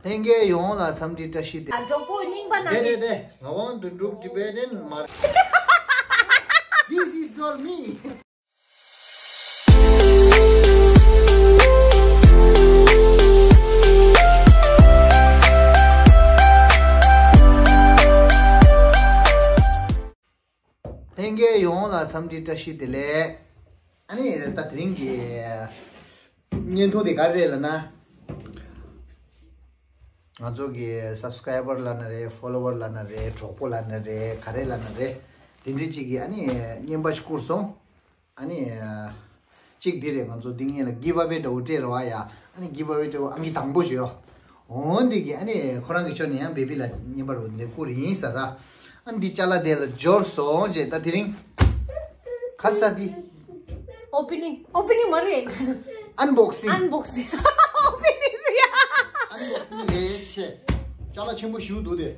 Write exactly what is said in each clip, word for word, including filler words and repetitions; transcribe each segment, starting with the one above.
ལྷན་རྒྱས་ཡོངས་ལ་འཚམས་འདྲི་བཀྲ་ཤིས་བདེ་ལེགས། ཨ་གྲོགས་པོ་རྙིང་པ་ན་དེ་དེ་དེ་ང་དབང་དོན་གྲུབ་Tibetan མ་རེད། This is not me. ལྷན་རྒྱས་ཡོངས་ལ་འཚམས་འདྲི་བཀྲ་ཤིས་བདེ་ལེགས། ཨ་ནི་ད་དེ་རིང་གི་བརྙན་ཐུང་དེ་ག་རེ་རེད་ལབ་ན། ང་ཚོ་གི་subscriber ལབ་ན་རེད། follower ལབ་ན་རེད། གྲོགས་པོ་ལབ་ན་རེད། ག་རེ་ལབ་ན་རེད། དེ་འདྲ་ཅིག་གིས་ཨ་ནི་བརྙན་པ་ཞིག་བསྐུར་སོང་། ཨ་ནི། གཅིག་འདི་རེད། ང་ཚོ་འདི་སྔོན་ལ་give away འདྲ་བོ་སྤྲད་རེད་བ་ཡ། ཨ་ནི་give away འདྲ་བོ་ཨང་ཀི་དང་པོ་ཞུ་ཡོ། འོ་འདི་གི་ཨ་ནི་ཁོ་རང་གི་ཕྱོགས་ནས་ཡང་བེ་བི་ལ་བརྙན་པ་རུ་འདི་བསྐུར་ཡིན་ཟེར་ར། ཨ་ནི་འདི་ཅ་ལག་དེ་ལ་འབྱོར་སོང་རྗེས་ད་དེ་རིང་། ག་རེ་ཟེར་འདི། Opening opening མ་རེད། Unboxing unboxing opening ཟེར་ཡ། Unboxing རེད་ཆེ། ཅ་ལག་ཆེན་པོ་ཞིག་འདུག་དེ།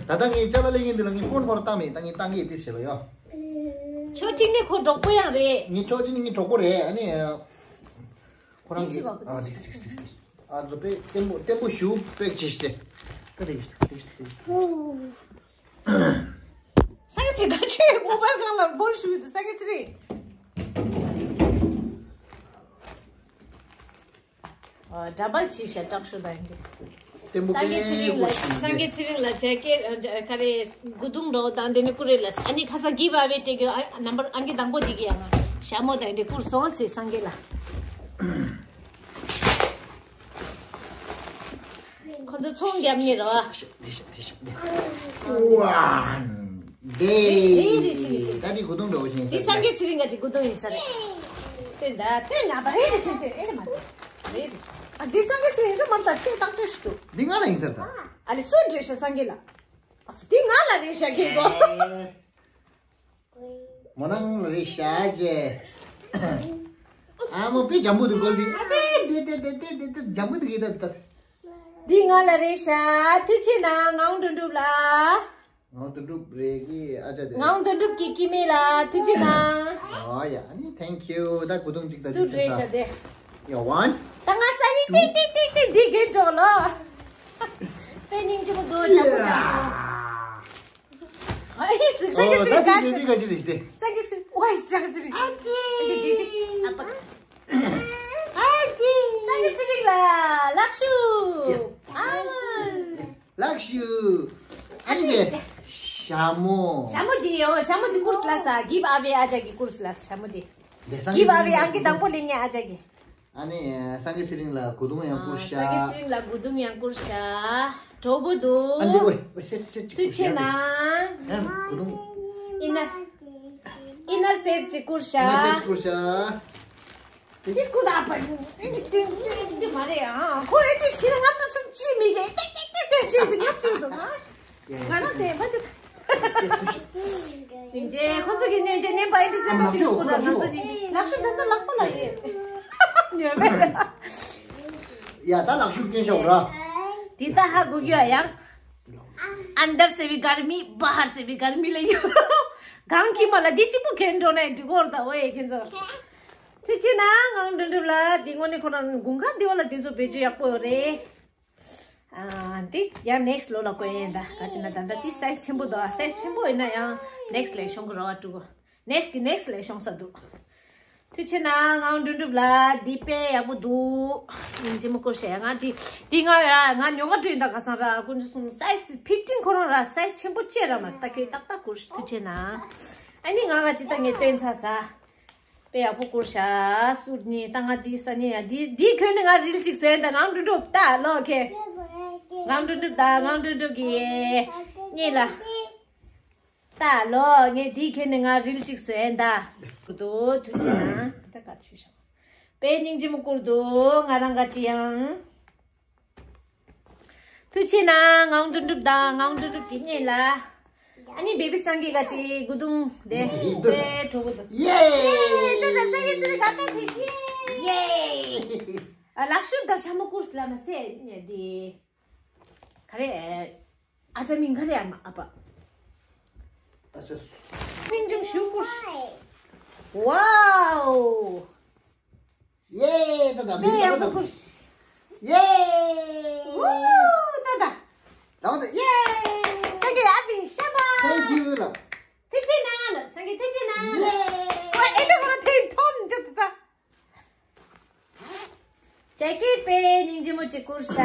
ད་ལྟ་ངས་ཅ་ལག་ལེན་མཁན་འདི་ལ་ངས་ཕོན་ཁོ་རང་བཏང་མེད། ད་ངས་བཏང་གི་ཡིན་དེ་བྱས་པ་ཡོ། ཕྱོགས་གཅིག་ནས་ཁོ་གྲོགས་པོ་ཡང་རེད། ངས་ཕྱོགས་གཅིག་ནས་ངའི་གྲོགས་པོ་རེད། ཨ་ནི། ཁོ་རང་གིས་ཨ་ཏིག་ཏིག་ཏིག་ཏིག་ཨ་ཚོ་པེ་བརྟན་པོ་བརྟན་པོ་ཞུ་པེག་ཅིག་སྟེ། ད་ཏིག་ཏིག་ཏིག་ས་ངེ་ཚེ་ག་ཆོས་མོ་བལ་གང་ལ་གོལ་ཞུ་ཡོད་དུ་ས་ངེ་ཚེ་རེད། ཨ་འདྲ་པར་ཅི་ཤ་སྐྲག་ཤོ་དང་འདི། བརྟན་པོ་སངས་རྒྱས་ཚེ་རིང་ལ་སངས་རྒྱས་ཚེ་རིང་ལ་ཇེ་ཀེ་ཨ་ག་རེ་སྐུ་གདུང་འགྲོ་དང་དེ་ནི་ཀུ་རེ་ལ་ཨ་ནི་ཁ་ས་གི་བ་བེ་ཏེ་གི་ཨ་ནམ་བར་ཨང་ཀི་དང་པོ་དེ་གི་ཡང་ཞྭ་མོ་དང་འདི་བསྐུར་སོང་ཟེར་སངས་རྒྱས་ལ། ཁོ་ཚོ་ཚོང་རྒྱབ་ངེས་རོ། དེ་ཤ་དེ་ཤ་དེ། ཝང་། དེ་དེ་རེད་ཆི་ནི་དེ། ད་དེ་གུ་དུང་འགྲོ་བཞིན་དེ་སངས་རྒྱས་ཚེ་རིང་ག་ཅིག་གུ་དུང་ཡིན་ས་རེད། དེ་འདྲ་དེ་ན་པ་རེད་རེད་ཤིན་དེ་ཨེ་རེད་མ་དེ་རེད་རེད། ཨ་འདི་སངས་རྒྱས་ཚེ་རིང་ས་མར་ད་ཆེ་བཏགས་སྤྲོད་ཞུ་དུ། འདི་ང་ལ་ཡིན་ས་རེད་ད། ཨ་ལེ་སུ་འདྲེ་ཤ་སངས་རྒྱས་ལ། ཨ་སུ་དེ་ང་ལ་རེད་ཤ་ཁེ་གོ། མོ་ནང་ལ་རེད་ཤ་ཅེ། ཨ་མོ་པི་ཇམ་བུ་དུ་གོལ་དི་ཨ་དེ་དེ་དེ་དེ་དེ་དེ་ཇམ་བུ་དུ་གི་ད་ད། འདི་ང་ལ་རེད་ཤ། ཐུགས་ཆེ་ན་ངའང་དོན་གྲུབ་ལ། ངའང་དོན་གྲུབ་རེད་གི་ཨ་ཅག་དེ། ངའང་དོན་གྲུབ་ཀྱི་ཀི་མེ་ལ་ཐུགས་ཆེ་ན། ཨོ་ཡ་ཨ་ནི་thank you ད་གུ་དུང་གཅིག་ད་སུ་རེད་ཤ་དེ། ཡ་ཝན། ད་ང་ས་ནི་ཏིག་ཏིག་ཏིག་ཏིག་འདི་གིན་འགྲོ་ལོ། དཔེ་སྙིང་རྗེ་མོ་འདུག་ཇམ་བུ་ཇམ་བུ། ཨ་ཧི་སི་སངས་རྒྱས་ཚེ་རིང་ག་ད་དེ་ག་ཅི་རེད་དེ། སངས་རྒྱས་ཚེ་རིང་ཝའི་སངས་རྒྱས་ཚེ་རིང་། ཨ་ཙི། ཨ་ཙི། སངས་རྒྱས་ཚེ་རིང་ལ་ལག་ཤུ། ཨ་མ། ལག་ཤུ། ཨ་ནི་དེ། ཞྭ་མོ། ཞྭ་མོ་དེ་ཡོ་ཞྭ་མོ་དེ་ཀུར་སི་ལ་ས་གིབ་ཨ་བེ་ཨ་ཅག་གི་ཀུར་སི་ལ་ས་ཞྭ་མོ་དེ། དེ་སངས་རྒྱས་གིབ་ཨ་བེ་ཚེ་རིང་ཨང་ཀི་དང་པོ་ལེན་ངེ་ཨ་ཅག་གི། ཨ་ནི་སངས་རྒྱས་ཚེ་རིང་ལ་གུ་དུང་ཡང་བསྐུར་ཤ། སངས་རྒྱས་ཚེ་རིང་ལ་གུ་དུང་ཡང་བསྐུར་ཤ། གྲོགས་པོ་འདུག་ཨ་འདི་ཨོ་ཨོ་སེ་སེ་ཅིག་ཐུགས་ཆེ་ན། ཡང་གུ་དུང་། ཨི་ནར། ཨི་ནར་སེ་ཅིག་བསྐུར་ཤ། ཨི་ནར་སེ་བསྐུར་ཤ། ཏིས་ཀུ་ད་པ་ཏིས་ཏིས་ཏིས་ཏིས་མ་རེད་ཨ། ཁོ་ཨེ་ཏིས་ཤི་ན་ང་ད་ཚུམ་ཅི་མི་རེད། ཏིས་ཏིས་ཏིས་ཏིས་ཅི་ཏིས་ཉག་ཅི་འདུག་ང་། ང་རང་དེ་མ་ཏིས། ཏིང་ཅེ་ཁོ་ཚོ་གི་ནེ་ཅེ་ནེ་པ་ཨེ་ཏིས་སེམས་པ་ཏིས་ཀུ་ད་ང་ཚོ་ནེ་ཅེ་ལག་ཤུ་ད་ད་ལག་པ་ལ་ཡེ། ཉོ་མེད། ཡ་ད་ལག་ཤུ་སྐྱོན་ཤོག་ར། དེ་ད་ཧ་གོ་གི་ཡ་ཡང་། अंदर से भी गर्मी बाहर से भी गर्मी ལ་ཡོད། གང་གི་མ་ལ་དེ་གཅིག་པུ་གན་འགྲོ་ནས་འགྲིག་གོ་ར་ད་ཨོ་ཡེ་ཁྱེད་ཚོ། ཐུགས་ཆེ་ན་ངང་འགྲོ་འགྲུབ་ལ་འདི་ངོ་ནས་ཁོ་རང་དགུན་ཁ་འདི་འོ་ལ་དེ་ཚོ་བེད་སྤྱོད་ཡག་པོ་ཡོད་རེད། ཨ་འདི་ཡང་next ལོ་ལ་གོན་ཡིན་ད་ག་ཅི་ན་ད་ལྟ་དེ་size ཆེན་པོ་འདུག་ཨ་size ཆེན་པོ་ཡིན་ན་ཡང་next ལས་ཤོང་གི་ར་བ་དྲུག་གོ next གི་next ལས་ཤོང་ས་འདུག་ཐུགས་ཆེ་ན་ངང་འགྲོ་འགྲུབ་ལ་འདི་དཔེ་ཡག་པོ་འདུག་སྙིང་རྗེ་མོ་བསྐུར་ཤ་ཡ་ང་འདི་འདི་ང་ཡ་ང་ཉོ་ག་འགྲོ་ཡིན་ད་ག་སང་ར་ཀུན་ཏུ་སུམ་size fitting ཁོ་རང་ར་size ཆེན་པོ་བཅད་ར་མ་ས་ད་ཁྱོད་ཏག་ཏག་བསྐུར་ཐུགས་ཆེ་ན་ཨ་ནི་ང་ག་ཅི་ད་ངས་སྟོན་ཚ་ས། དཔེ་ཡག་པོ་བསྐུར་ཤ། སུར་ནི་ད་ང་འདི་ས་ནི་ཡ་འདི་འདི་ཁྱོད་ནི་ང་རིལ་ཅིག་ཟེར་ད་ངང་འགྲོ་འགྲོ་ད་ལོ་ཁེ། ངང་འགྲོ་འགྲོ་ད་ངང་འགྲོ་འགྲོ་གི་ཉེ་ལ། ད་ལོ་ངས་འདི་ཁྱོད་ནི་ང་རིལ་ཅིག་ཟེར་ད། ཀུ་དོ་ཐུགས་ཆེ་ན་ད་ག་ཆེ་ཤོག་དཔེ་སྙིང་རྗེ་མོ་བསྐུར་འདུག་ང་རང་ག་ཅི་ཡང་། ཐུགས་ཆེ་ན་ངང་དོན་གྲུབ་དང་ངང་དོན་གྲུབ་ཀྱི་གཉེན་ལ། ཨ་ནི་བེ་བི་སངས་རྒྱས་ག་ཅིག་སྐུ་གདུང་དེ་དེ་གྲོགས་པོ་དང་། ཡེ། ད་ད་སངས་རྒྱས་ཚེ་རིང་དགའ་ཐག་ཆོད་ཤེས། ཡེ། ཨ་ལག་ཤུབ་དང་ཞྭ་མོ་བསྐུར་སླ་མ་ཟེར་ནས་དེ། ག་རེ། ཨ་ཅག་མིང་ག་རེ་ཨ་མ་ཨ་ཕ། ཨ་ཅག་སྨན་ལྗོངས་ཞུ་བསྐུར། ཝའོ། ཡེ། ད་ད་དཔེ་ཡག་པོ་ཁུར། ཡེ། ཝུ། ད་ད། ད་ད། ཡེ། སངས་རྒྱས་ཨ་ཕི་ཤ་བ། Thank you ལ། ཐུགས་རྗེ་གནང་ལ། སངས་རྒྱས་ཐུགས་རྗེ་གནང་ལ། ཡེ། ཨོ་ཨེ་ད་ཁོ་ར་ཐེ་ཐོམ་འདི་ད་ད། ཇེ་ཀེ་པེ་སྙིང་རྗེ་མོ་ཅིག་བསྐུར་ཤག་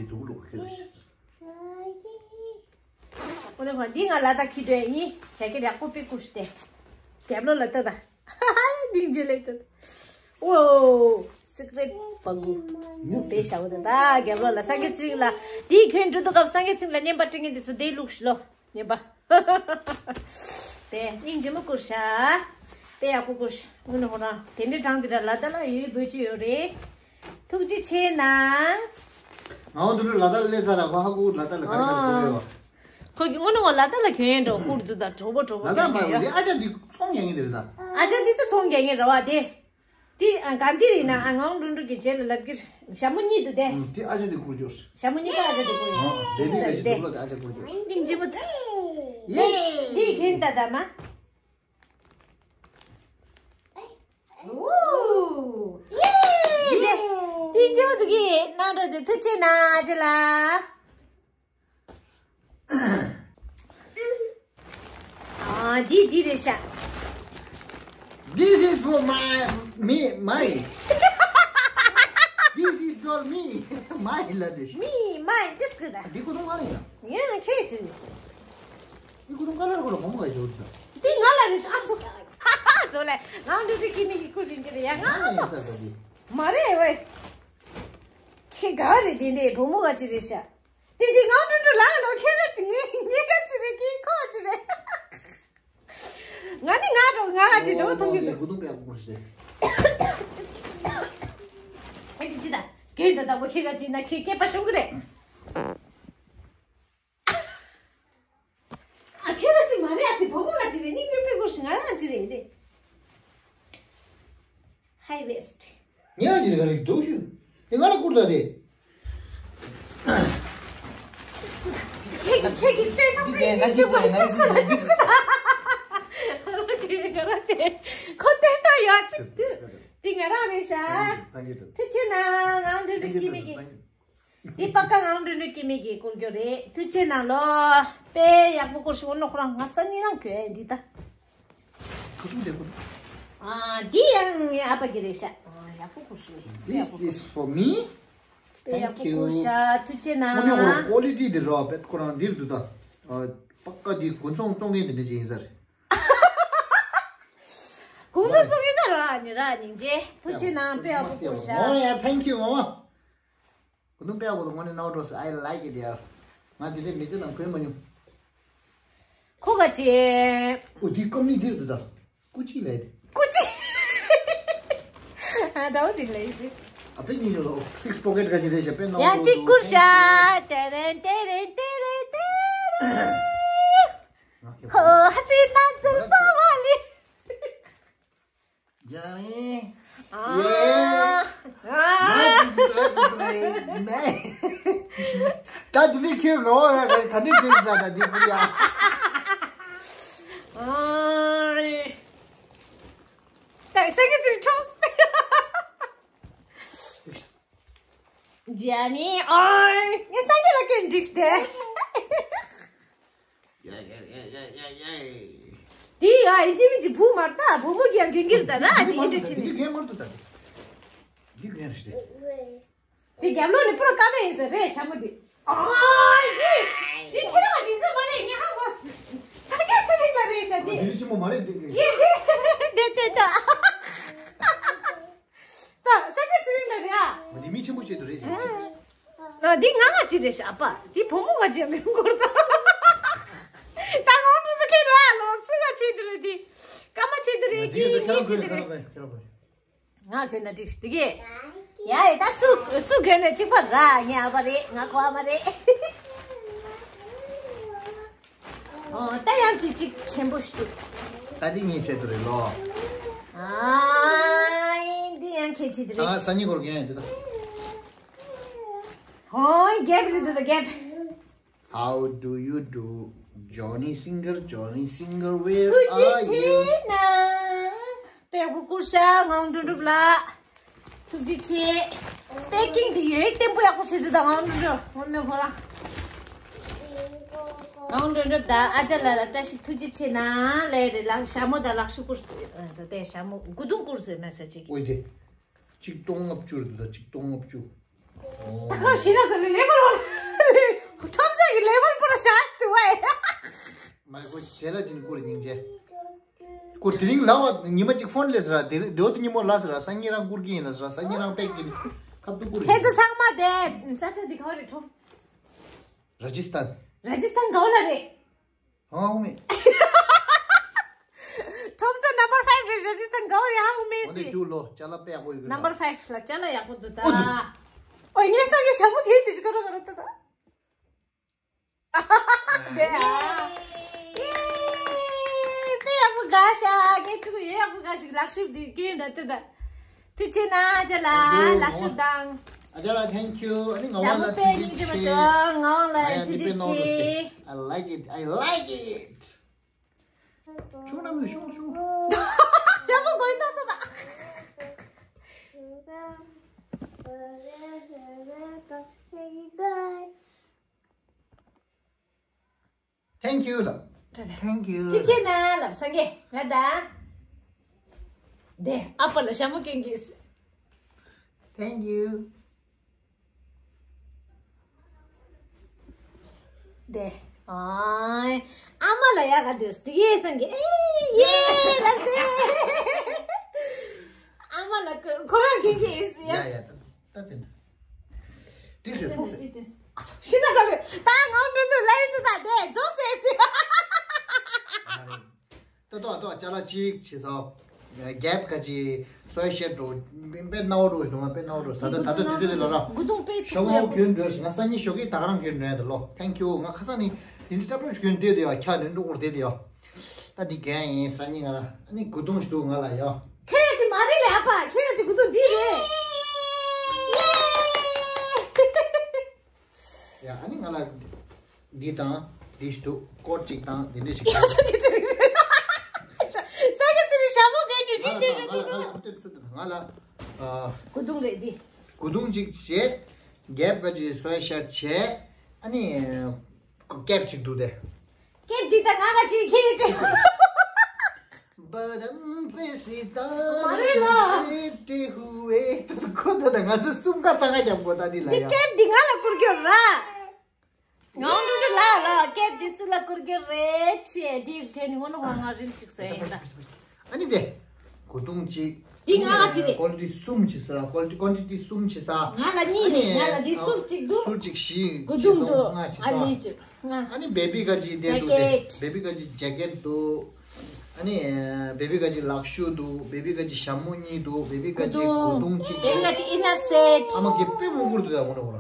དེ་དུག་ལོག་ཁྱེར་ཤག་ཁོ་ནས་ཁོ་འདི་ང་ལ་ད་ཁྱི་འདྲ་ཡིན། ཇེ་ཀེ་ཡག་པོ་པི་བསྐུར་ཏེ། རྒྱབ་ལོགས་ལ་ལྟ་ད། སྙིང་རྗེ་ལེ་ལྟ་ད། ཨོ། སི་ཀྲེཊ་བ་གུ། དེ་ཤ་བོ་དེ་ད་རྒྱབ་ལོགས་ལ་སངས་རྒྱས་ཚིག་ལ། དེའི་ཁྱོན་འགྲོ་དུ་སྐབས་སངས་རྒྱས་ཚིག་ལ་བསྙེན་པ་སྤྲིང་ངེ་དེ་སུ་དེ་ལུགས་ཤི་ལོ། ཉན་པ། དེ་སྙིང་རྗེ་མོ་བསྐུར་ཤག་དཔེ་ཡག་པོ་བསྐུར་ཤག་དངོས་གནས་ཁོ་རང་དེ་འདྲའི་གྲངས་འདི་འདྲ་ལ་ད་ལ་ཡོད་འབོད་ཀྱི་ཡོད་རེད། ཐུགས་རྗེ་ཆེ་གནང་། ང་འོ་འདི་འདྲ་ལ་ད་ལ་སླེབས་ཚར་ལ་ཁོ་ཧ་གོ་ལ་ད་ལ་ག་རེ་ག་རེ་གོ་ཡོད། ཁོ་གི་དངོས་གནས་ཁོ་ལ་ད་ལ་གྱོན་ཡིན་འགྲོ་བསྐུར་འདུག་ད་གྲོགས་པོ་གྲོགས་པོ་ལ་ད་མ་གྱོན་ཡོད་ཡོད། ཨ་ཅག་འདི་ཚོང་རྒྱག་མཁན་རེད་ད། ཨ་ཅག་འདི་ད་ཚོང་རྒྱག་མཁན་རེད་བ་དེ། དེ་ཨ་ག་འདི་རེད་ན་ཨ་ངའང་འགྲོ་འགྲོ་གི་རྗེས་ལ་ལབ་ཀྱི་རེད། ཞྭ་མོ་གཉིས་འདུག་དེ། ཨུམ། དེ་ཨ་ཅག་འདི་བསྐུར་རྒྱུ་རེད། ཞྭ་མོ་གཉིས་ཀ་ཨ་ཅག་འདི་བསྐུར་ཡོད། ཨ་དེ་འདི་ཟེར་ལས་ཀྱི་དེ། དུག་ལོག་དེ་ཨ་ཅག་བསྐུར་རྒྱུ་རེད། སྙིང་རྗེ་མོ། ཡེ། འདི་གྱོན་ད་ད་མ། ཨུ། ཡེ། དེ་སྙིང་རྗེ་མོ་འདུག་གི་གནང་འགྲོ་དེ་ཐུགས་རྗེ་གནང་ཨ་ཅག་ལ། ཨ། འདི་འདི་རེད་ཤག This is for my, me, my. This is for me. My ལ་དེ་ཤི། Me, my, this good. འདི་ཀུ་དུང་ག་རེ་ཡིན། ཡང་ཁྱེད་ཀྱི། འདི་ཀུ་དུང་ག་ལ་ར་གོ་ལ་མོ་མོ་ག་ཞོ་ད། འདི་ང་ལ་རེད་ཤག་ཨ་ཚོ། ཧ་ཧ་ཚོ་ལ་ང་འདི་འདི་ཀི་ནི་ཀི་ཀུ་རིན་གི་རེད་ཡ་ང་ཨ་ཚོ། ང་ཡིན་ས་ད་འདི། མ་རེད་ཝེ། ཁྱེད་ག་རེད་འདི་འདྲའི་བུ་མོ་ག་ཅི་རེད་ཤག་དེ་དེ་ངའི་འགྲོ་འགྲོ་ལ་ལོ་ཁྱེད་ར་ཅི་ངའི་ངའི་ག་ཅི་རེད་ཀི་ཁོ་ཅི་རེད། ང་ནི་ང་འགྲོ་ང་ག་ཅི་འགྲོ་ཐུང་གི་འདུག་ཀུ་དུང་ག་ཡག་པོ་ཞེ། ཨ་ཅི་ཅི་ད་གེ་ད་ད་བོ་ཁྱེད་ག་ཅི་ན་ཁྱེད་སྐྱེས་པ་ཤོང་གི་རེད། ཨ་ཁྱེད་ག་ཅི་མ་རེད་ཨ་ཙི་བུ་མོ་ག་ཅི་རེད་སྙིང་རྗེ་དཔེ་བསྐུར་ཤག་ང་རང་ཅི་རེད་དེ། High waist. ཉག་ཅིག་རེ་རེ་འགྲོ་ཞུ། དེ་ང་ལ་བསྐུར་ད་དེ། ཁྱེད་ཀྱི་ཁྱེད་ཀྱི་ལྟོས་ཐོག་པའི་མི་འཇུག་པ་ལྟོས་ཁོ་ན་ལྟོས་ཁོ་ན། ཁོ་ལྟོས་ད་ཡོད་ཅིག་དེ་ང་རང་རེད་ཤག་ཐུགས་རྗེ་གནང་ང་འདྲི་འདྲི་སྐྱིད་མི་གི། འདི་པ་ཀ་ངང་འདྲི་འདྲི་སྐྱེ་མེད་ཀྱི་བསྐུར་རྒྱུ་རེད། ཐུགས་རྗེ་གནང་ལོ། དཔེ་ཡག་པོ་བསྐུར་ཤོག་ནོ་ཁོ་རང་ང་ས་ནི་རང་གྱོན་འདི་ད། ཁ་ཐུག་དེ་ཁོ། ཨ་འདི་ཡང་ངའི་ཨ་ཕ་གི་རེད་ཤག་ཨ་ཡག་པོ་བསྐུར་ཤོག་དཔེ་ཡག་This པོ་is for me. དཔེ་ཡག་པོ་Thank you. བསྐུར་ཤག་ཐུགས་རྗེ་དངོས་གནས་ཁོ་རང་ཀོ་ལི་ཊི་འདི་རོ་བེད་ཁོ་རང་འདིར་འདུག་ད། ཨ་པ་ཀ་འདི་དགུན་ཚོང་བཙོང་མཁན་དེ་འདྲ་ཅིག་ཡིན་ས་རེད། དགུན་ཚོང་བཙོང་མཁན་ད་ར་ནི་ར་སྙིང་རྗེ་ཐུགས་རྗེ་གནང་དཔེ་ཡག་པོ་བསྐུར་ཤག་ཨོ་ཡ། Thank you. ཨོ། ཁོ་དུང་དཔེ་ཡག་པོ་འདུག་དངོས་གནས་ནོ་ཏོ་སི། I like it ཡ། ང་དེ་འདྲའི་མི་ཚེ་ནང་གོན་མ་མྱོང་། ཁོ་ག་ཅེ། འོ་དེ་ཀོ་མི་དེ་རེད་ད། ཀུ་ཅི་ལས་དེ། ཀུ་ཅི། ཨ་འདྲ་བོ་དེ་ལས་དེ། ཨ་དཔེ་ཉིན་ཡོད་ལོ། སིག་སི་པོ་ཀེ་ཊི་ག་ཅི་རེད་ཤག་དཔེ་ནོ་ཡ་ཏོ་ཅིག་ཀུར་ཤག་ཏེ་རེན་ཏེ་རེན་ཏེ་རེན་ཏེ་རེན། ཧོ་ཧ་སི་ན་ཟིལ་པ་བ་ལི། ཇ་ནི། ཨ། ཡེ། ཨ། མ་ཀུ་ཀུ་ཀུ་ཀུ་མེ། ད་དེ་ནས་ཁྱོད་ངོ་བོ་ཡག་གི་ག་འདྲ་བྱེད་ཟ་ད་འདི་ཀུ་ཡ། ཨ། ད་སེ་གི་ཙི་ཆོས། ཇ་ནི། ཨ། ངས་སེ་གི་ལ་ཀན་འགྲིག་སྟེ། ཡ་ཡ་ཡ་ཡ་ཡ། དེ་ཡ་ཨིན་ཅི་མིན་ཅི་བུ་མར་ད་བུ་མོ་གི་ཡང་གན་གིར་ད་ན་ཨ་ནི་ཨིན་ཏུ་ཅི་ནི། དེ་གན་མར་ད་ས། དེ་གན་རེད། དེ་རྒྱབ་ལོགས་ནས་པུ་རོ་ཀ་མེ་ཡིན་ས་རེད་ཞྭ་མོ་དེ། ཨ་དེ་དེ་ཁྱེད་རང་ཅི་ཟེར་མ་རེད་ངས་ཧ་གོ་ས། ས་སྐྱ་ཚེ་རིང་ལ་རེད་ཞྭ་དེ། དེ་ཆེན་མོ་མ་རེད་དེ་གན། དེ་དེ་དེ་དེ་ད། ད་ས་སྐྱ་ཚེ་རིང་ལ་རེད་ཨ། འདི་མི་ཆེན་པོ་ཆེད་དུ་རེད་ཞིག་ཨ་འདི་ང་ང་ཅི་རེད་ཤག་ཨ་ཕ་འདི་བུ་མོ་ག་ཅི་མི་མགོར་ད། ད་ང་འདི་ཚོ་ཁྱེད་རང་ལོ་སུ་ག་ཆེད་དུ་རེད་འདི། ཀ་མ་ཆེད་དུ་རེད་ཀི་ངའི་ཆེད་དུ་རེད། ང་གོན་ན་འགྲིག་འདི་གི། ཡ་ཡ་ད་སུ་སུ་གོན་ན་གཅིག་པ་ར་ངའི་ཨ་ཕ་རེད་ང་ཁོ་ཨ་མ་རེད། ཨོ་ད་ཡང་ཅིག་ཅིག་ཆེན་པོ་ཞིག་འདུག་ད་འདི་ངའི་ཆེད་དུ་རེད་ལོ། ཨ་འདི་ཡང་ཁྱེད་ཆེད་དུ་རེད། ཨ་སང་ཉིན་སྐོར་གྱོན་ཡོད་འདི་ད། ཧོ་རྒྱབ་རེད་འདི་ད་རྒྱབ། How do you do, Johnny Singer, Johnny Singer, where are you? ཐུགས་རྗེ་ཆེ་གནང་། དཔེ་ཡག་པོ་བསྐུར་ཤག་ངག་དབང་དོན་གྲུབ་ལགས། ཐུགས་རྗེ་ཆེ། པེ་ཀིང་དེ་ཡོད་བརྟན་པོ་ཡག་པོ་བྱེད་དུས་དང་ངང་འགྲོ་འགྲོ་ངོ་མེད་ཧོ་ལ། ངང་འགྲོ་འགྲོ་ད་ཨ་ཅག་ལ་ལ་བཀྲ་ཤིས་ཐུགས་རྗེ་ཆེ་ན་ལས་རེད་ལགས། ཞྭ་མོ་དང་ལག་ཤུ་བསྐུར་ཟེར་ད་ཞྭ་མོ་དགུ་དུང་བསྐུར་ཟེར་མ་ཟེར་ཅིག་ཨོ་དེ། གཅིག་སྟོང་ལྔ་བཅུ་རེད་འདུག་ད་གཅིག་སྟོང་ལྔ་བཅུ། ད་ག་ཤི་ན་ཟེར་ལེ་ལེ་མ་རོ། ཁྲོམ་ས་གི་ལེ་བལ་པོ་ར་ཤ་ཤི་དུ་བའི། མ་གོ་ཇེ་ལ་ཅིན་བསྐུར་སྙིང་རྗེ། ཁོ་དེ་རིང་ལ་བ་ཉི་མ་གཅིག་ཕོན་ལས་ཟེར་ར་དེ་རིང་དེ་བ་དུ་ཉི་མོ་ལ་ཟེར་ར་སང་ཉིན་རང་བསྐུར་གྱི་ཡིན་ལ་ཟེར་ར་སང་ཉིན་རང་པེག་ཅིན་ཁབ་ཏུ་བསྐུར་ཁྱེད་ཚོ་ཚང་མ་དེ་ས་ཆ་འདི་ག་བ་རེད་ཁྲོམ། ར་ཇི་སྟན། ར་ཇི་སྟན་ག་བ་ལ་རེད། ཧང་ཧུ་མི། ཁྲོམ་ས་number five རེད། ར་ཇི་སྟན་ག་བ་རེད། ཧང་ཧུ་མི་སི། འོ་ནི་ཇུ་ལོ་ཅ་ལག་དཔེ་ཡག་པོ་ཡོད་གི། Number five ལ་ཅ་ལག་ཡག་པོ་འདུག་ད། ཨོ་ངས་ས་གི་ཞྭ་མོ་གིན་དེ་ཞིག་ག་རོ་ག་རོ་ད་ད། དེ་ཨ། དཔེ་ཡག་པོ་དགའ་ཤག་ངས་ཕྲུ་གུ་ཡོད་ཡག་པོ་དགའ་ཞིག་ལག་ཤུབས་དེ་གིན་ད་ད་ད། ཐུགས་རྗེ་གནང་ཅ་ལགས། ལག་ཤུབས་དང་། ཨ་ཅག་ལགས་thank you། ཨ་ནི་ང་ཞྭ་བ་མོ་ལ་དཔེ་ཐུགས་རྗེ་སྙིང་རྗེ་མ་ཆེ། ཤོག་ངག་དབང་ལགས་ཐུགས་རྗེ་ཆེ། I like it, I like it. ཆུང་ན་མི་ཤོང་ཤོང་། ཞྭ་མོ་གོན་ཏག་ཏག་ཏག Thank you ལབ། Thank you. ཐུགས་རྗེ་གནང་ལབ་སངས་རྒྱས་ང་ད། དེ་ཨ་ཕ་ལ་ཞྭ་མོ་གྱོན་གྱིས། Thank you. དེ། ཨ་མ་ལ་ཡག་ག་དེ་དེ་གས་སངས་རྒྱས་ཨེ་ཡེ་ལབ་དེ། ཨ་མ་ལ་ཁོ་རང་གྱོན་གྱིས་ཡ། ཡ་ཡ་ད། ད་དེ་འདྲ། འགྲིག་ཟེར་ཐུག་ཟེར། ཤི་ན་ཟ་ལེ་ད་ངང་འགྲོ་འདུག་ལ་ཡིན་འདུག་ད་དེ་རྫོགས་ཟེར་ཟེར། ད་ཏོ་ཏོ་ཅ་ལག་ཅིག་བྱེད་ས། རྒྱབ་ཁ་ཅིག་སོའི་ཤར་འགྲོ། དཔེ་ནའོ་འགྲོ་ཞོག་ང་དཔེ་ནའོ་འགྲོ་ཟ་ད་ད་ད་དུས་ཚོད་ལས་ལ་ར། དགུ་དུང་དཔེ་ཤོག་ངོ་གྱོན་འགྲོ་ཞིག་ང་སང་ཉིན་ཞོག་གི་ད་ག་རང་གྱོན་འགྲོ་ཡ་ད་ལོ། Thank you། ང་ཁ་སང་ནི་དེ་འདྲ་ཏྲབ་ཏྲབ་ཞིག་གྱོན་བསྡད་དེ་ཡ་ཁྱ་ནི་འགྲོ་འོར་བསྡད་དེ་ཡ། ད་འདི་གན་ཡིན་ས་ཉིན་ང་ལ་ཨ་ནི་དགུ་དུང་ཞིག་འདུག་ང་ལ་ཡ། ཁྱོད་ཀྱི་མ་རེད་ལས་ཨ་ཕ་ཁྱོད་ཀྱི་དགུ་དུང་འདི་རེད། ཡ་ཨ་ནི་ང་ལ་འདི་དང་འདི་ཞིག་འདུག་ཀོཊ་གཅིག་དང་འདི་འདྲ་ཞིག་ཡ་ས་གི་ཚི་རི་ས་གི་ཚི་རི་ཞྭ་མོ་གན་ནི་རི་འདི་རི་འདི་ང་ལ་ང་ལ་ང་ལ་ང་ལ་ང་ལ་ཨ་དགུ་དུང་རེད་འདི། དགུ་དུང་གཅིག་བྱས། རྒྱབ་ཁ་ཅིག་སོའི་ཤར་བྱས། ཨ་ནི། ཀེབ་ཅིག་འདུག་སྟེ། ཀེབ་འདི་ད་ང་ལ་ཅིག་ཁྱེར་ཅིག་བ་རང་པེ་སི་ཏ་མ་རེད་ལ། པེ་ཏི་ཧུ་ཝེ། ཁོ་ད་ད་ང་ཚོ་གསུམ་ཀ་ཚང་ང་རྒྱབ་དགོས་ད་འདི་ལ་འདི་ཡ། ཀེབ་འདི་ང་ལ་བསྐུར་རྒྱུ་ར། ངང་འགྲོ་འགྲོ་ལ་ལ་ཀེབ་འདི་སུ་ལ་བསྐུར་རྒྱུ་རེད་ཆེ་འདི་གོན་ནི་ངོ་ནོ་ང་རིལ་ཅིག་ཟེར་ཡིན་ད། ཨ་ནི་དེ། གོ་དུང་གཅིག །འདི་ང་ལ་ཅི་རེད། ཀོ་ལི་ཊི་གསུམ་ཅིག་ཟེར་ཀོ་ལི་ཊི་ཀོན་ཊི་ཊི་གསུམ་ཅིག་ཟེར། ང་ལ་གཉིས་རེད། ང་ལ་འདི་ཟུར་གཅིག་འདུག །ཟུར་གཅིག་བཞི། གོ་དུང་འདུག །ལྔ་ཅིག་ཨ་ལི་ཅིག །ལྔ། ཨ་ནི་བེ་བི་ག་ཅིག་དེ་འདུག་ཇེ་ཀེཊ། བེ་བི་ག་ཅིག་ཇེ་ཀེཊ་འདུག །ཨ་ནི་བེ་བི་ག་ཅིག་ལག་ཤུ་འདུག །བེ་བི་ག་ཅིག་ཞྭ་མོ་གཉིས་འདུག །བེ་བི་ག་ཅིག་གོ་དུང་གཅིག་འདུག །བེ་བི་ག་ཅིག་ཨིན་ནར་སེཊ། ཨ་མ་གི་དཔེ་མང་པོ་འདུག་ཡ་ཁོ་ན་ཁོ་ན།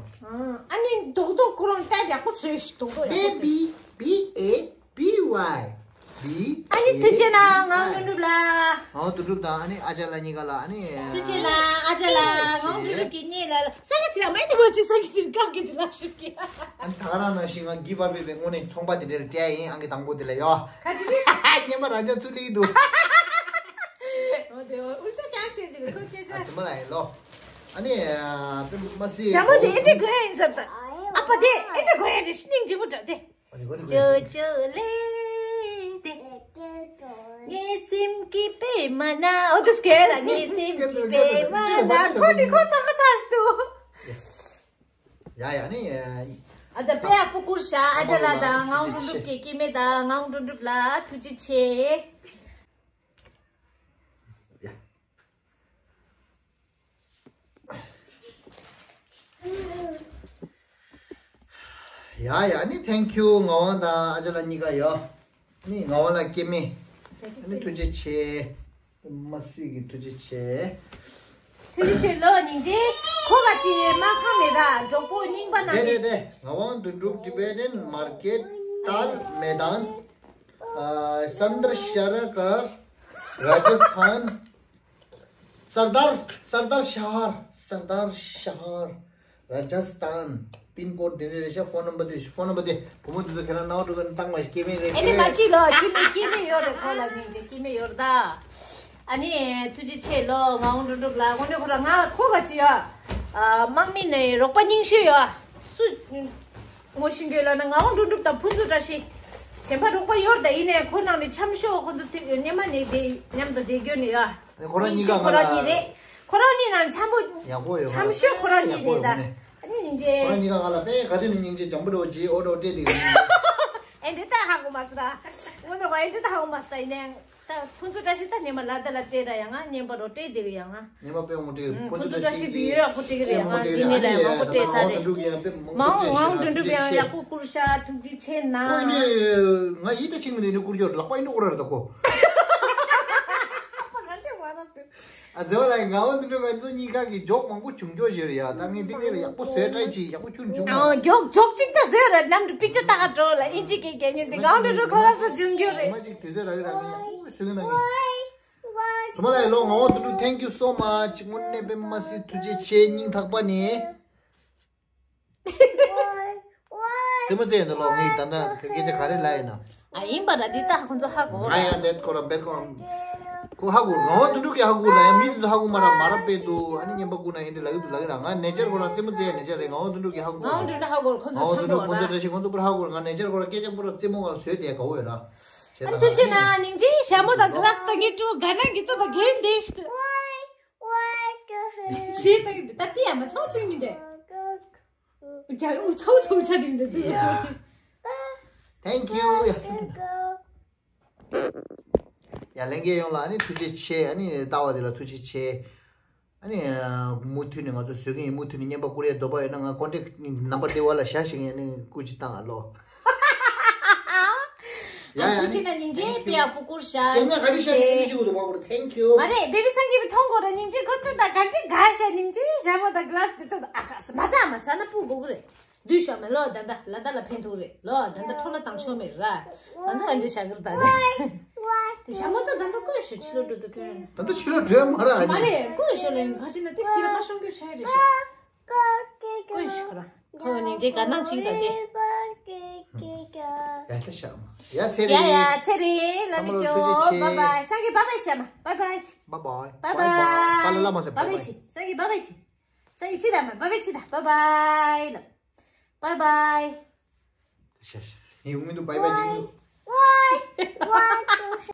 ཨ་ནི་རྡོག་རྡོག་ཁོ་རང་ལྟ་ཡག་པོ་བཟོས་ཤིག །རྡོག་རྡོག་ཡག་པོ་བཟོས། བེ་བི་བི་ཨེ། བི་ཝའི། བི། ཨ་ནི་ཐུགས་རྗེ་གནང་ངག་དོན་གྲུབ་ལགས། ངག་དོན་གྲུབ་དང་ཨ་ནི་ཨ་ཅག་ལགས་གཉིས་ཀ་ལ་ཨ་ནི། ཐུགས་རྗེ་གནང་ཨ་ཅག་ལགས་ངག་དོན་གྲུབ་ཀྱི་གཉིས་ལ་ས་ག་ཚི་ཡ་མ་ནི་བ་ཆུ་ས་གི་ཚིར་ཀག་གི་དུ་ལ་ཤུག་གི །ཨ་ནི་ད་ག་རང་ནང་བཞིན་ང་གི་བ་བེ་བེ་དངོས་གནས་ཚོང་པ་དེ་འདྲ་ལ་སྤྲད་ཡིན་ཨང་གི་དང་པོ་དེ་ལ་ཡོ། ཁ་ཅི་ནི། སྙེ་མ་རང་ཅག་ཚུ་ལི་འདུག །འོ་དེ་འོ་ཨུལ་ཏ་ཀྱང་ཤེས་འདུག །ཁོ་སྐད་ཆ། ཨ་ཙི་མ་ལ་ཡིན་ལོ། ཨ་ནི་ཨ་པེ་མ་སི། ཞྭ་མོ་དེ་ཨེ་འདྲ་དགོས་ཡིན་ཟེར་ད། ཨ་ཕ་དེ་ཨེ་འདྲ་དགོས་ཡིན་རེད་སྙིང་རྗེ་པོ་འདྲ་དེ། ཅོ་ཅོ་ལེ་དེ། ངའི་སེམས་ཀྱི་པད་མ་ན། ཨོ་དེ་སྐད་ལ་ངའི་སེམས་ཀྱི་པད་མ་ན། ཁོ་ནི་ཁོ་ཚང་མ་ཚར་ཤི་འདུག །ཡ་ཡ་ནི། ཨ་ད་དཔེ་ཡག་པོ་བསྐུར་ཤག །ཨ་ཅག་ལགས་དང་ངག་དོན་གྲུབ་ཀྱི་སྐྱེ་དམན་དང་ངག་དོན་གྲུབ་ལ་ཐུགས་རྗེ་ཆེ། ཡ། ཡ་ཡ་ནི་thank you ངག་དབང་དང་ཨ་ཅག་ལགས་གཉིས་ཀ་ཡོ། ནི་ངག་དབང་ལགས་སྐྱེ་དམན། ནི་ཐུགས་རྗེ་ཆེ། མ་སྲིད་ཀྱི་ཐུགས་རྗེ་ཆེ། ཐུགས་རྗེ་ཆེ་ལོ་སྙིང་རྗེ། ཁོ་ག་ཅི་མ་ཁང་མེད་ད་གྲོགས་པོ་རྙིང་པ་རྣམས་དེ་དེ་དེ་ངག་དབང་དོན་གྲུབ་Tibetan market ཏཱལ་མེ་དཱན། ཨ་སན་དར་ཤ་ར་ཀར་ར་ཇ་སི་ཐན། སར་དར་སར་དར་ཤ་ཧར་སར་དར་ཤ་ཧར་ར་ཇ་སི་ཐན། པིན་ཀོཌ་དེ་འདྲ་རེད་ཤག །ཕོན་ནམ་བར་དེ་ཕོན་ནམ་བར་དེ་བུ་མོ་དེ་ཚོ་ཁྱེད་རང་རྣ་བ་འགྲོ་གི་ན་བཏང་མ་ཤེས་སྐྱེ་དམན་རེད། ཨེ་ནི་མ་ཅི་ལོ་སྐྱེ་དམན་སྐྱེ་དམན་ཡོད་རེད། ཁོ་ལ་སྙིང་རྗེ་སྐྱེ་དམན་ཡོད་རེད་ད། ཨ་ནི་ཐུགས་རྗེ་ཆེ་ལོ། ངག་དབང་དོན་གྲུབ་ལགས། དངོས་གནས་ཁོ་རང་ང་ཁོ་ག་ཅི་ཡ། ཨ། དམག་མི་ནས་རོགས་པ་རྙིང་ཤོས་ཡ། སུ་ངོ་ཤེས་ཡོད་ལབ་ན། ངག་དབང་དོན་གྲུབ་དང་ཕུན་ཚོགས་བཀྲ་ཤིས། གཞན་པ་རོགས་པ་ཡོད་རེད་ད། ཡིན་ནའི་ཁོ་རང་ནི་འཆམ་ཤོས། ཁོ་ཚོ་དེ་སྔོན་མ་ནས་དེ་མཉམ་དུ་བསྡད་རྒྱུ་ནི་ཡ། ཁོ་རང་གཉིས་ཀ་ཁོ་རང་གཉིས་རེད། ཁོ་རང་གཉིས་ནང་འཆམ་པོ། ཡག་པོ་ཡོད། འཆམ་ཤོས་ཁོ་རང་གཉིས་རེད་ད། ཡག་པོ་ཡོད་ནས། ཨ་ནི་སྙིང་རྗེ། ཁོ་རང་གཉིས་ཀ་ང་ལ་དཔེ་ག་དུས་ནས་སྙིང་རྗེ་འཇམ་པོ་འགྲོ་གི་ཨོ་འགྲོ་སྤྲད་དེ། ཨེ་འདི་ལྟ་ཧ་གོ་མ་སོང་ར། དངོས་གནས་ཁོ་ཨེ་འདི་ལྟ་ཧ་གོ་མ་སོང་ད། ཡིན་ནའི་ད་ཕུན་ཚོགས་བཀྲ་ཤིས་ད་སྔོན་མ་ལ་ད་ལ་སྤྲད་ར་ཡ། ང་རྔན་པ་རོ་སྤྲད་དེ་གི་ཡ། ང་རྔན་པ་དཔེ་མང་པོ་སྤྲད་གི་རེད། ཕུན་ཕུན་ཚོགས་བཀྲ་ཤིས་པའི་ཡོད་ཡ། ཁོ་སྤྲད་གི་རེད་ཡ། ང་འདི་ནས་ལ་ཡ་མང་པོ་སྤྲད་ཚར་རེད། མང་ང་དོན་གྲུབ་ཡང་ཡག་པོ་སྐུར་ཤ། ཐུགས་རྗེ་ཆེ་གནང་། ཁོ་ཡིན་ནའི་ང་ཡིད་ད་ཆིག་མི་འདི་ནི་བསྐུར་རྒྱུ་ལག་པ་ཡིན་འགྲོ་གོ་ར་རེད་ད་ཁོ། ཨ་ཛེ་བ་ལ་ཡིན། ངག་དབང་དོན་གྲུབ་ང་ཚོ་གཉིས་ཀ་གི་ཇོག་མང་པོ་བྱུང་རྒྱུ་ཞིག་རེད་ཡ། ད་ངས་འདི་ངས་ལ་ཡག་པོ་བཟོས་ཏྲ་ཅིག་ཡག་པོ་ཁྱོད་བྱུང་མ་ཨ། སོང་། ཇོག་ཇོག་ཅིག་ད་བཟོས་ར། ནམ་དུ་པིག་ཅར་ལྟ་ག་འགྲོ་ལ་ཨིན་ཇི་སྐད་རྒྱག་མཁན་འདི་ངག་དབང་དོན་གྲུབ་ཁོ་རང་ཚོ་བྱུང་རྒྱུ་རེད། མ་ཅིག་དུས་ཚོད་རག་གི་རག་གི་ཡག་པོ་བཟོས་གི་ན་གི། ཚང་མ་ལ་ཡ་ལོ། ངག་དབང་དོན་གྲུབ་thank you so much། དངོས་གནས་དཔེ་མ་སྲིད་ཐུགས་རྗེ་ཆེ། སྙིང་ཐག་པ་ནས། རྩེད་མོ་རྩེ་ཡོད་འདུག་ལོ། ངས་ད་ལྟ་སྐད་ཆ་ག་རེ་ལབ་ཡིན་ན། ཨ་ཡིན་པ་ར། འདི་ལྟ་ཁོ་ཚོ་ཧ་གོ་ར། ང་ཡང་འདེད་ཁོ་ར་འབད་ཁོ་ར། ཁོ་ཧ་གོ། ངག་དབང་དོན་གྲུབ་ཀྱིས་ཧ་གོ་ལ་ཡང་མི་དེ་ཚོ་ཧ་གོ་མ་ར་མ་ར་པས་འདུག་ཨ་ནི་རྔན་པ་བསྐུར་ན་ཡིན་འདི་ལབ་ཀྱི་འདུག་ལབ་ཀྱི་ར། ང་ནེ་ཅར་ཁོ་ར་རྩེད་མོ་རྩེ་ཡ་ནེ་ཅར་རེད། ངག་དབང་དོན་གྲུབ་ཀྱིས་ཧ་གོ། ངག་དབང་དོན་གྲུབ་ཧ་གོ། ཁོ་ཚོ་ངག་དབང་དོན་གྲུབ་ཕུན་ཚོགས་བཀྲ་ཤིས་ཁོ་ཚོ་པུ་ར་ཧ་གོ། ང་ནེ་ཅར་ཁོ་ར་སྐད་ཆ་པུ་ར་རྩེད་མོ་ག་བཟོས་དེ་དགའ་བོ་ཡོད་ར། ཨ་ཐུགས་རྗེ་གནང་། སྙིང་རྗེ། ཞྭ་མོ་དང་ག་ལཱས་དང་ངེད་ཀྲུའུ་ག་ན་གི་ཏོ་དང་གན་དེ་ཤི། ཤི་ད་གི་ད་པི་ཡ་མ་ཚོགས་ཚིག་མི་འདི། ཇ་འུ་ཚོགས་ཚོགས་ཆ་དེ་མི་འདི། Thank you། ཡ་ལྷན་རྒྱས་ཡོངས་ལ་ཨ་ནི་ཐུགས་རྗེ་ཆེ། ཨ་ནི་ལྟ་བ་དེ་ལ་ཐུགས་རྗེ་ཆེ། ཨ་ནི་མུ་མཐུད་ནས་ང་ཚོ་བཟོ་གི་ཡིན། མུ་མཐུད་ནས་རྔན་པ་བསྐུར་ཡའི་འདོད་པ་ཡོད་ན་ང་ཀོན་ཊེག་ནམ་བར་འདི་བ་ལ་བཞག་ཤིག་ཨ་ནི་སྐུ་མཁྱེན་བཏང་ཨ་ལོ། ཡ་ཡ། ཐུགས་རྗེ་གནང་། སྙིང་རྗེ། པི་ཡ་པུ་བསྐུར་ཤག་སྐྱེ་དམན་ག་རེ་བཞག་ཤིག་ཨ་ནི་གཅིག་པུ་འདུག་པ་པུ་ར། Thank you། མ་རེད། བེ་བི་སངས་རྒྱས་པའི་མཐོང་དགོས་ར། སྙིང་རྗེ། ཁོ་ཚོ་ད་ག་འདྲི་དགའ་ཤག་སྙིང་རྗེ། ཞྭ་མོ་དང་ག་ལཱས་དེ་ཚོ་ད་ཨ་ཁ་མ་ཟ་མ་ཟ་ན་སྤུ་གོ་གི་རེད། བསྡུས་ཤག་མེད་ལོ། ད་ད་ལ་ད་ལ་ཕན་ཐོགས་རེད་ལོ། ད་ད་འཕྲོ་བརླག་བཏང་ཆོག་མེད་ར། ང་ཚོ་ཨ་འདྲི་བཞག་གི་རེད་ད། དེ་ཞྭ་མོ་ཚོ་ད་ད་བསྐོས་ཤོག་ཕྱི་ལོགས་འགྲོ་དུས་སྐྱོན། ད་ད་ཕྱི་ལོགས་འགྲོ་ཡ་མ་ར། མ་རེད། བསྐོས་ཤོག་ལ་ཡིན། ཁ་ཅིག་ན་དེ་ཕྱི་ལོགས་མ་ཤོང་རྒྱུ་ཆགས་རེད་ཤག་བསྐོས་ཤོག་ར། ཁོ་སྙིང་རྗེ་དགའ་སྣང་ཅིག་ད་དེ། ཡ་ད་ཤག་མ། ཡ་ཚེ་རིང་། ཡ་ཡ་ཚེ་རིང་། ལ་ནི་ཐུགས་རྗེ་ཆེ། བཱའི་བཱའི། སངས་རྒྱས་བཱའི་བཱའི་ཤག་མ། བཱའི་བཱའི། བཱའི་བཱའི། བཱའི་བཱའི། པཱ་ལ་ལ་མ་ཟེར། བཱའི་བཱའི། སངས་རྒྱས་བཱའི་བཱའི། སངས་རྒྱས་ཅི་ད་མ། བཱའི་བཱའི་ཅི་ད། བཱའི་བཱའི་ལ། བཱའི་བཱའི། ཤ་ཤ། ངས་ཡོང་མི་འདུག་བཱའི་བཱའི་ཅིག་འདུག